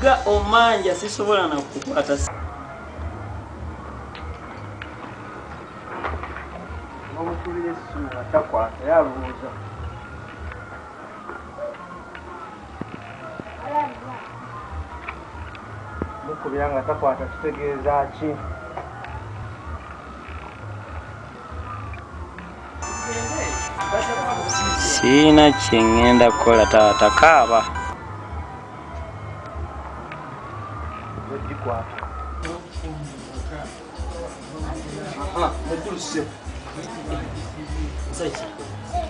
Omugagga omanja sisobola nakukwata. Omukubira essimu nga takwata yalowooza. Mukubira nga takwata kitegeeza ki? Sirina kye ŋŋenda kukola taata kaaba.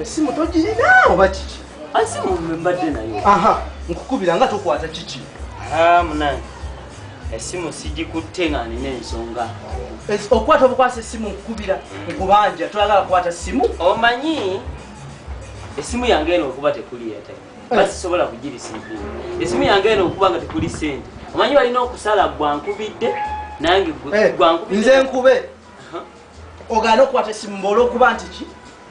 Esimu togirina oba kiki? Asimu mbadde nayo. Aha, nkukubira nga tokwata kiki? Ah, munange. Esimu sigikutte nga nina ensonga. Okwata obukwasa esimu nkukubira nkubanja toyagala kukwata simu. Omanyi esimu yange eno okuba tekuli airtime. Basisobola kugirisiivinga. Esimu yange eno okuba nga tekuli ssente. Omanyi balina okusala gwankubidde nange gwankubidde. Nze nkube. Ogaana okukwata esimu mbu olw'okuba nti ki?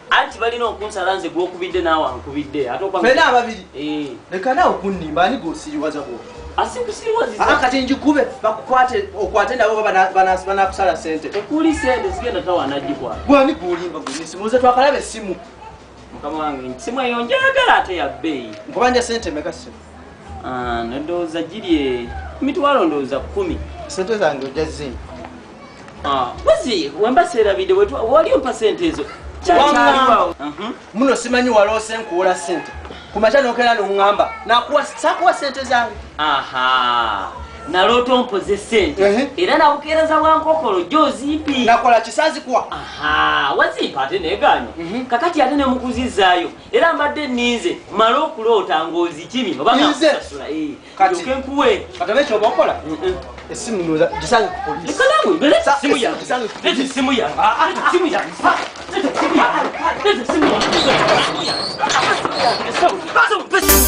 Anti balina okunsala nze gwokubidde naawe ankubidde. Ate okwa Ffenna ababiri. Leka naawe okunnimba ani gw'osiriwaza bw'otyo? Asikusiriwaziza. Ah, kati njikube bakukwate okwate nabo banakusala ssente. Tekuli ssente zigenda tawaana gikwata. Gwani gw'olimba gwe nesimu nze twakalaba essimu. Mukama wange essimu eyo njagala ate ya bbeeyi. Nkubanja ssente meka ssimu? Ah, ndowooza giri emitwalo ndowooza 10. Ssente zange ojja zimpa. Ah, wazi wemba seerabidde wali ompa ssente ezo. Kyaliwo. Muno simanyi waloose nkuwola ssente. Ku makya n'okeera n'oŋŋamba saakuwa ssente zange. Aha. Naloota ompoze ssente. Era nabukeereza bwa nkokolo gy'ozimpi. Nakola ki saazikuwa? Aha, wazimpa ate negaanye. Kakati ate ne mukuzizaayo. Era mbadde nninze male okuloota ng'ozikimye oba nga nkusasula. Kati Ndyoke nkuwe. Kati oba ekyo oba okola? Essimu ndowooza gisange ku poliisi. Leka nange, leeta essimu yange. Leeta essimu yange. Leeta essimu yange. Leeta essimu yange. Leeta essimu yange. Leeta essimu yange.